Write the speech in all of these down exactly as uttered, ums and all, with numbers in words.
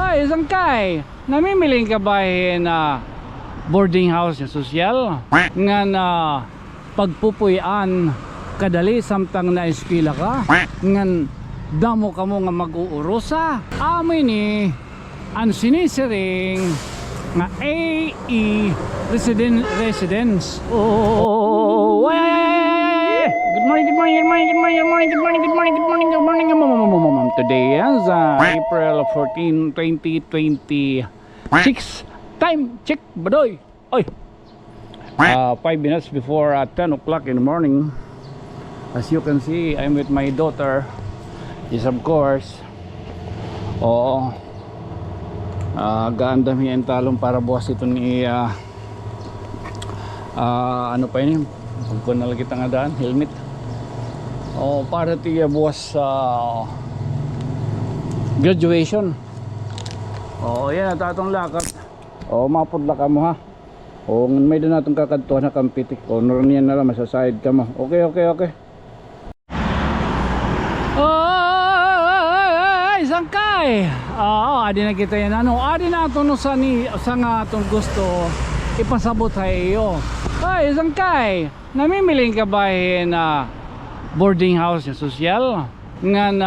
Ay, sangkay, namimiling ka ba hin boarding house nga sosyal? Ngan pagpupuy-an kadali samtang naeskwela ka? Ngan damo kamo nga mag-uurusa? Amo ini an sinisiring nga A E residen-, residence. Oh, ay, ay, ay, ay, ay, ay. Good morning, good morning, good morning, good morning, good morning, good morning, good morning, good morning, good morning, good morning. Today is, uh, April fourteen, twenty twenty-six. Time check, badoy. Oy. Uh, five minutes before, uh, ten o'clock in the morning. As you can see, I'm with my daughter. Yes, of course. Oo. Ah, gaandam hiya hin talon para buwas iton iya, ah, ano pa ini? Pagkuan na la kita nga daan, helmet. Oh, para it iya buwas sa graduation. Oh, yana it aton lakad. Oh, maupod la kamo, ha. O, may-ada naton kakadtuan ha Campetic. O, niyan na la, masasayod kamo. Okay, okay, okay. Ay, sangkay! Oo, adi na kita yana, ano. Adi na aton usa ni, usa nga aton gusto ipasabot ha iyo. Ay, sangkay! Namimiling ka ba hin boarding house nga sosyal? Ngan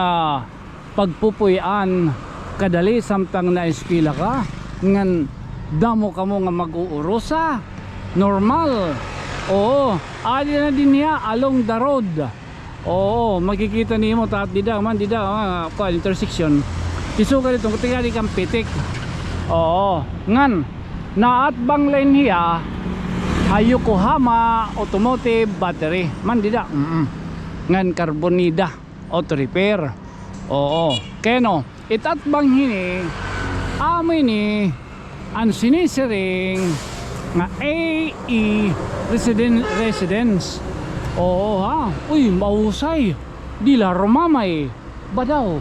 pagpupuy-an kadali samtang naeskwela ka, ngan damo kamo nga mag-uurusa. Normal. Oo, adi na dinhi ha, along the road. Oo, makikita nimo, ta it dida man, dida, ah, kuan, intersection. Isugad iton, tigadi Campetic. Oo, ngan naatbang la ini hiya ha Yokohama Automotive Battery. Man dida, mm. Ngan Carboneda Auto Repair. Oo. Kay ano, it atbang hini, amo ini an sinisiring nga A E residen-, residence. Oo, ha? Uy, mahusay. Dila rumamay. Ba daw?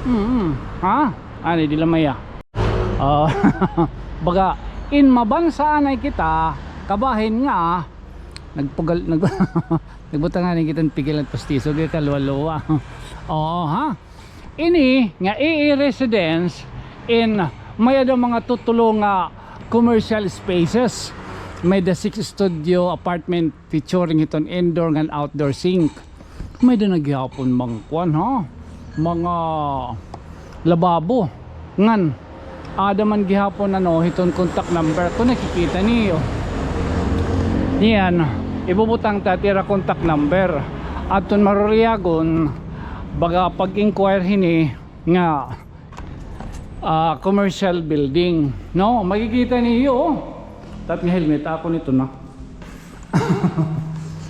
Mm-mm. Ha? Ani, dila maya. Ah, baga, in mabansa anay kita, kabahin nga, nagpugal, nag-, nagbutang anay kita hin pigil nga pustiso, kay kaluwa-luwa. Oo, ha? Ini nga A E residence in may-ada mga tutulo nga commercial spaces. May-ada six studio apartment featuring hiton indoor ngan outdoor sink. May-ada na gihapon mga kuan, ha? Mga lababo. Ngan, ada man gihapon, ano, hiton contact number. Kon nakikita niyo. Niyan, ibubutang ta it ira contact number. Aton maruriyagon, baga pag-inquire hini nga, ah, commercial building. No, makikita niyo, oh. Tat nga helmet, ako nito na.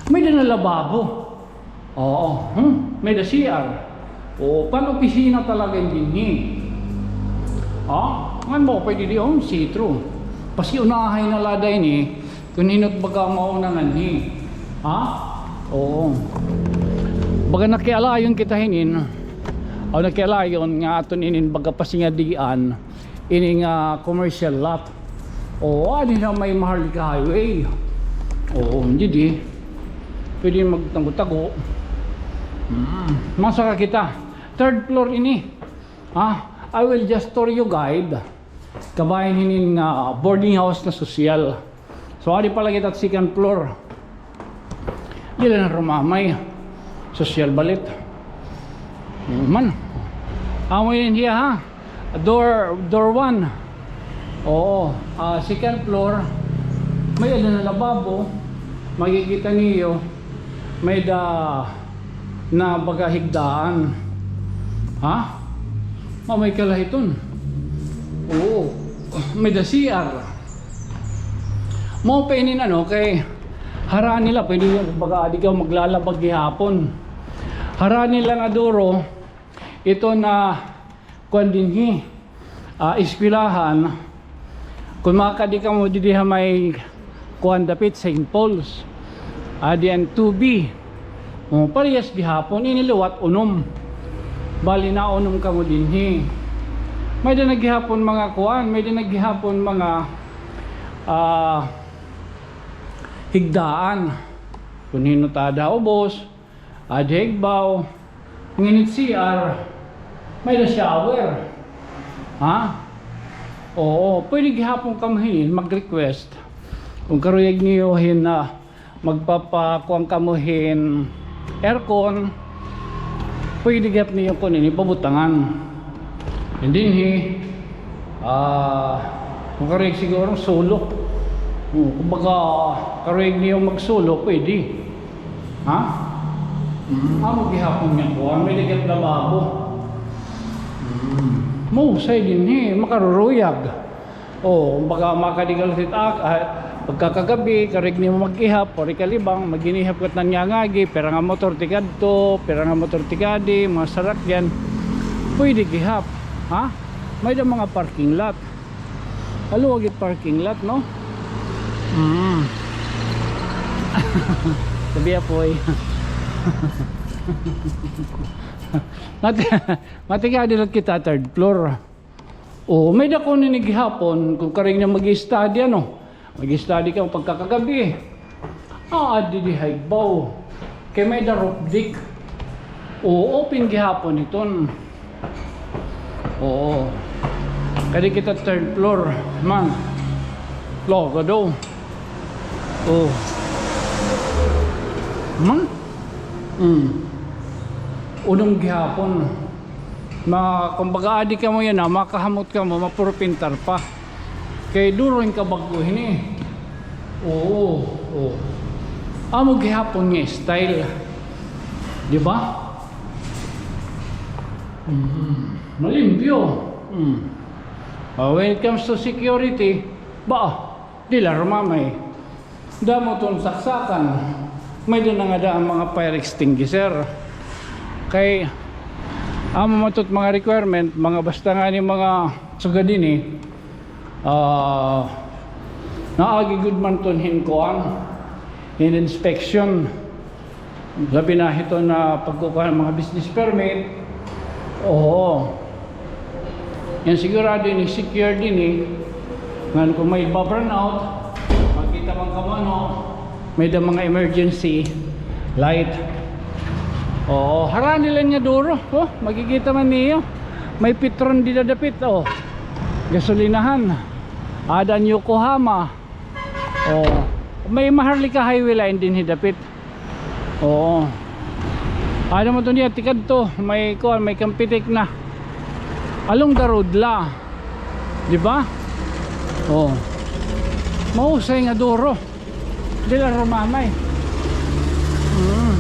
May-ada na lababo. Oo. Hmm? May-ada C R. Oo, pan-opisina talaga ini dinhi. Ha? Ngan ba pwede di, oh, see-through. Paski unahay na la dinhi, kon hin-o it baga mauna nganhi. Ha? Oo. Baga nakialayon kita hinin. O, nakialayon nga aton inin baga pasingadian. Ini nga commercial lot. Oo, adi na may Maharlika Highway. Oo, didi. Pwede magtago-tago. Mm. Masaka kita. Third floor ini. Ha? I will just tour you guide. Kabahin hinin nga boarding house nga sosyal. So, adi pa la kita ha second floor. Dila na rumamay. Sosyal balit. Man. Amo ini hiya, ha? Door, door one. Oo. Ah, second floor. May-ada na lababo. Makikita niyo. May-ada na baga higdaan. Ha? Mamay ka la hiton. Oo. May-ada C R. Mao pa inin, ano, kay harani la, pwede baga adi ka maglalaba gihapon. Harani la nga duro, ito na kuan dinhi, ah, eskwelahan. Kon makakadi kamo didi ha may kuan dapit Saint Paul's. Adi an two B. O, parehas gihapon, ini liwat unom. Bali, naunom kamo dinhi. May-ada na gihapon mga kuan, may-ada na gihapon mga, ah, higdaan. Kon hin-o it ada ha ubos, adi ha igbaw. Ngan it C R, may-ada shower. Ha? Oo, pwede gihapon kamo hin mag-request. Kung karuyag niyo hin, ah, magpapakuan kamo hin aircon, pwede gihap niyo kunin, ipabutangan. And then, hi, ah, kung karuyag siguro solo. Hmm, kumbaga, karuyag niyo mag-solo, pwede. Ha? Mm, amo gihapon nga kuan, may-ada gihap lababo. Mm. Mahusay dinhi, makaruruyag. O, kumbaga, makadigalos it ak-, ah, pagkakagabi, karuyag nimo mag-ihap, waray ka libang, mag-inihap ka it nangangagi, pira nga motor tikadto, pira nga motor tikadi, mga sarakyan. Pwede gihap, ha? May-ada mga parking lot. Haluag it parking lot, no? Mm. Sabi, Apoy. Mati-, matikadi la kita third floor. O, may-ada kuno ini gihapon, kung karuyag nga mag-study, ano? Mag-study ka pagkakagabi. Ah, adi di ha igbaw. Kay may-ada roof deck. Oo, open gihapon iton. Oo. Kadi kita third floor, man. Lo, gado. Oh. Man? Hmm. Unong gihapon. Ma-, kumbaga, adi kamo yana, makahamot kamo, mapurpintar pa. Kay duro hin kabag-o hini. Oo, oo. Amo gihapon nga style. Di ba? Mhm. Malimpyo. Mm. Ah, when it comes to security, ba, diri la rumamay. Damo ton saksakan. May-ada na ngada an mga fire extinguisher. Kay, amo man to't mga requirement, mga basta ngani mga sugad ini, ah, naagi gud man ton hin kuan, hin inspection. Labi na hiton pagkukuha hin mga business permit. Oo. Ngan sigurado ini, secure dinhi. Ngan kon may ba-brownout, makita man kamo, ano, may-ada mga emergency light. Oo, harani la nga duro. Oh, makikita man niyo. May Petron dida dapit, oh. Gasolinahan. Ada an Yokohama. Oh, may Maharlika Highway la dinhi dapit. Oo. Ada man to niya tikadto, may kuan, may Campetic na. Along the road la. Di ba? Oh. Mahusay nga duro. Diri la rumamay. Mm.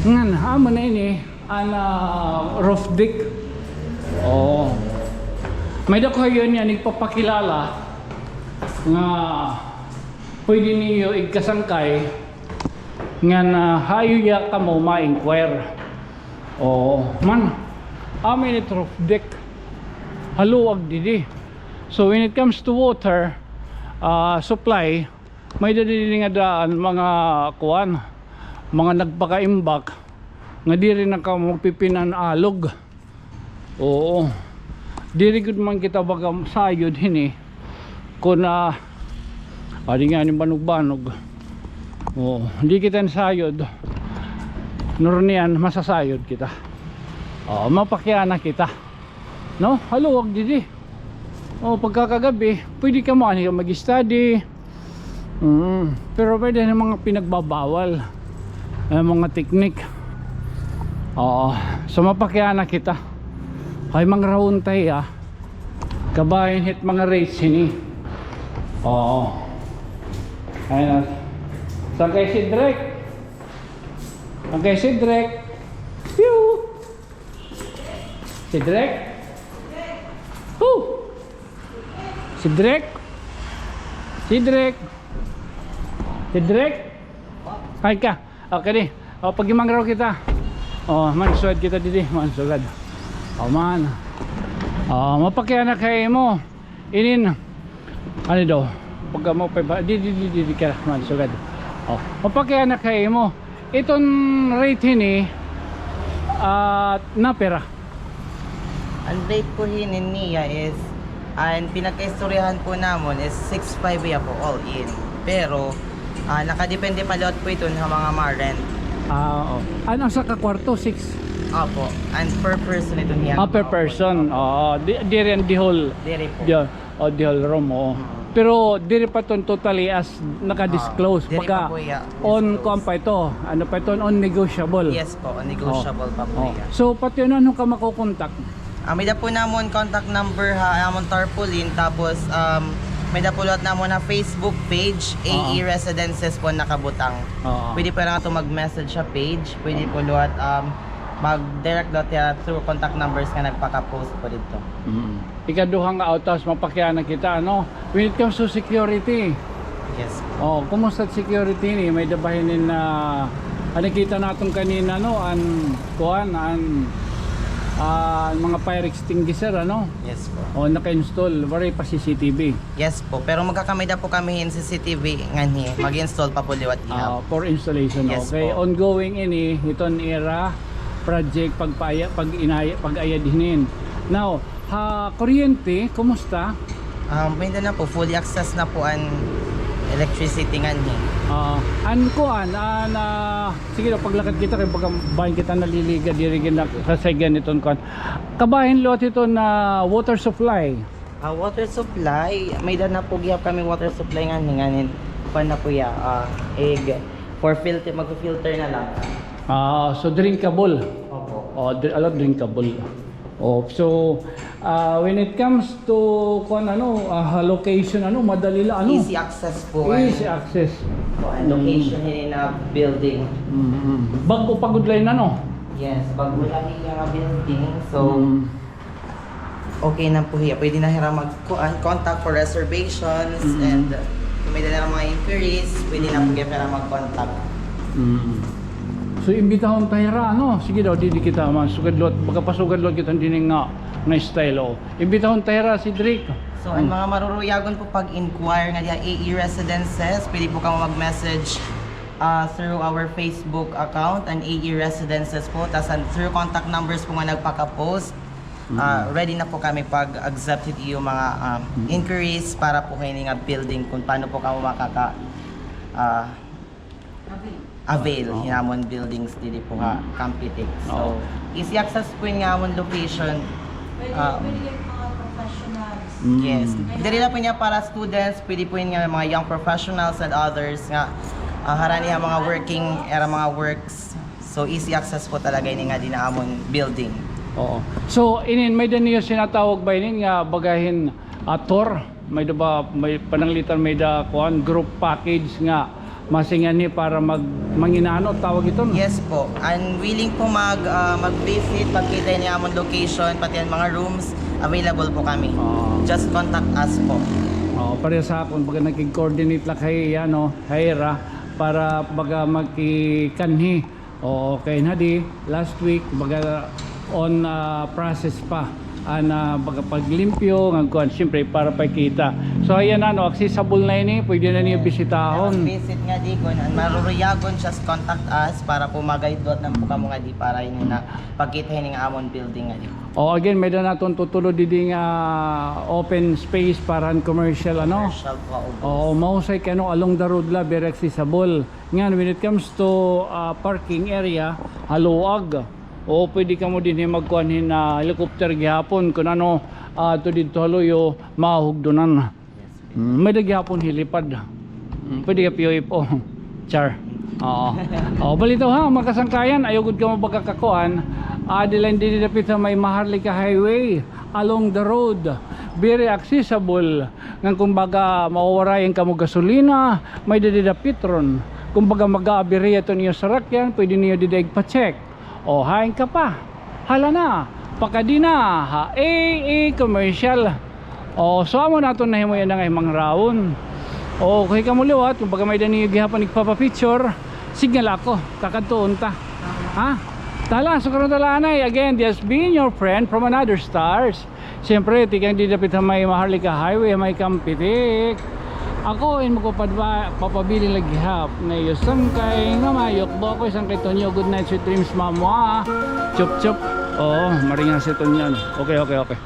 Ngan, amo na ini. An, ah, roof deck. Oo. May-ada ko ha iyo niyan igpapakilala nga pwede niyo igkasangkay ngan ha iyo niya kamo ma-inquire. Oo. Man, amo ini it roof deck. Haluag didi. So when it comes to water, ah, supply, may-ada didi nga daan, mga kuan, mga nagpakaimbak nga diri na kamo magpipin-an alog. Oo. Diri gud man kita baga sayod hini. Kon, ah, adi ngani banog-banog. Oo, di kita nasayod. Nurnian, masasayod kita. Oo, mapakiana kita. No? Haluag didi. O, pagkakagabi, pwede kamo anhi mag-study. Mm. Pero pwede na mga pinagbabawal. Ay, mga teknik. Oo. So, mapakiana kita. Ay, mangrawon ta hiya. Kabahin hit mga rates hini. Oo. Ayun na. Saan kay Cedric? Saan kay Cedric? Pew! Cedric? Who? Cedric? Cedric? Cedric? Ay ka. Okay di. O, paghimangraw kita. O, man, sugad kita didi. Man, sugad. O, man. O, mapakiana kay imo. Inin, ano daw, pagka mo pa, di, di, di, di, di ka man sugad. O, mapakiana kay imo. Iton rate hini, ah, napira? An rate po hini niya is, an pinagkaistoryahan po namon is six five iya po all in. Pero, ah, nakadepende pa liwat po iton ha mga ma-rent. Ah, oo. An usa ka kwarto, six? Opo. And per person ito niya. Ah, per person. Oo. Di, diri an the whole. Diri po. Di, oh, the whole room, oo. Mm. Pero diri pa ton totally as naka-disclose. Ah, diri pa po iya. Baka on kuan pa ito. Ano pa ito? On negotiable. Yes po, on negotiable pa po iya. So, pati ano, ano ka makukontak? Ah, may-ada po namon contact number ha amon tarpaulin, tapos, um, may-ada po liwat namon ha Facebook page, A E Residences po nakabutang. Oo. Pwede po nga ito mag-message sa page, pwede po liwat, um, mag-direct liwat ya through contact numbers nga nagpaka-post po didto. Mm. Ikaduha nga, aw, tas mapakiana kita, ano? When it comes to security. Yes. Oh, kumusta security ni? May-ada ba hinin, ah, nakita naton kanina, no? An, kuan, an, ah, mga fire extinguisher, ano? Yes po. Oh, naka-install. Waray pa C C T V. Yes po. Pero magkakamay-ada po kami hin C C T V nganhi. Mag-install pa po liwat gihap. Ah, for installation. Yes po. Okay. Ongoing ini, iton ira project pagpaaya-, pag-inaya-, pag-ayad hinin. Now, ha kuryente, kumusta? Um, may-ada na po, fully access na po an electricity nganhi. Ah, an kuan, an, ah, sige daw, paglakad kita kay baga bahin kita naliliga diri gina-, sa saygan iton kuan. Kabahin liwat iton water supply. Ah, water supply, may-ada na po gihap kami water supply nganhi, nganhi kuan na po iya, ah, ig-, for filter, mag-filter na lang. Ah, so drinkable. Opo. Oh, dri-, ala, drinkable. Oh, so, ah, when it comes to, kuan, ano, ah, location, ano, madali la, ano? Easy access po. Easy access. Po, an location hinin nga building. Mm, mm. Bag-o pa gud la ini, ano? Yes, bag-o la ini nga building. So, okay na po hiya. Pwede na hira mag-, kuan, contact for reservations and kung may-ada na mga inquiries, pwede na po hiya hira mag-contact. Mm. So, imbitahon ta hira, ano? Sige daw, didi kita, masugad liwat, makapasugad liwat kita dinhi nga, nga style, oh. Imbitahon ta hira si Drake. So, an mga maruruyagon po pag-inquire nga diha A E Residences, pwede po kamo mag-message, ah, through our Facebook account, an A E Residences po, tas an, through contact numbers po nga nagpaka-post. Ah, ready na po kami pag-accept hit iyo mga, ah, inquiries para po hini nga building, kung paano po kamo makaka-, ah, avail hin amon buildings didi po ha Campitic. So, easy access po hin nga amon location. Pwede, ah, pwede yung mga professionals. Yes. Diri la po niya para students, pwede po hin nga mga young professionals and others nga, ah, harani ha mga working, ira mga works. So, easy access po talaga ini nga dinhi ha amon building. Oo. So, inin, may-ada niyo sinatawag ba inin nga baga hin, ah, tour? May-ada ba, may pananglitan, may-ada kuan, group package nga masingan ni para mag-, manginano, tawag iton? Yes po. An willing po mag-, ah, mag-visit, pagkita ini amon location, pati an mga rooms, available po kami. Oo. Just contact us po. Oo, pareha sa akon, baga nakig-coordinate la kay, ano, ha ira, para baga makikanhi. Oo, kay nadi, last week, baga on, ah, process pa. An, ah, baga paglimpyo, nga kuan, siyempre, para pakita. So, ayan na, no, accessible na ini, pwede na niyo bisitahon. Visit ngadi, kun an maruruyagon, just contact us para po mag-guide liwat na po kamo ngadi para ini na pagkita hini nga amon building ngadi. Oh, again, may-ada naton tutulod didi nga open space para an commercial, ano? Commercial po, ubos. Oo, mahusay kay ano, along the road la, very accessible. Ngan, when it comes to, ah, parking area, ha luag. O, pwede kamo dinhi magkuan hin, ah, helicopter gihapon. Kun ano, ah, to didto ha luyo, mahugdonan. Mm, may-ada gihapon helipad. Mm, pwede ka P O F O. Char. Oo. O, balitaw ha, mga kasangkayan, ayaw gud kamo baga kakuan. Adi la ini didi dapit ha may Maharlika Highway, along the road. Very accessible. Ngan kun baga mawawarayan kamo gasolina, may-ada dida Petron. Kun baga mag-aabirya iton iyo sarakyan, pwede niyo dida igpa-check. O, hain ka pa? Hala na, pakadi na ha A E Commercial. O, so amo naton nahimo yana nga himangraon. O, kay kamo liwat, kun baga may-ada niyo gihapon igpapa-picture, signal ako, kakadtuon ta. Ha? Tala, so karon tala anay, again, just being your friend from another stars. Siyempre, tikang dida dapit ha may Maharlika Highway, ha may Campitic. Ako in magpapadba-, papabilin la gihap nga iyo sangkay nga mayukbo ako, sangkay Tonyo. Good night, sweet dreams, mama. Chup, chup. Oo, maringas si Tonyo. Okay, okay, okay.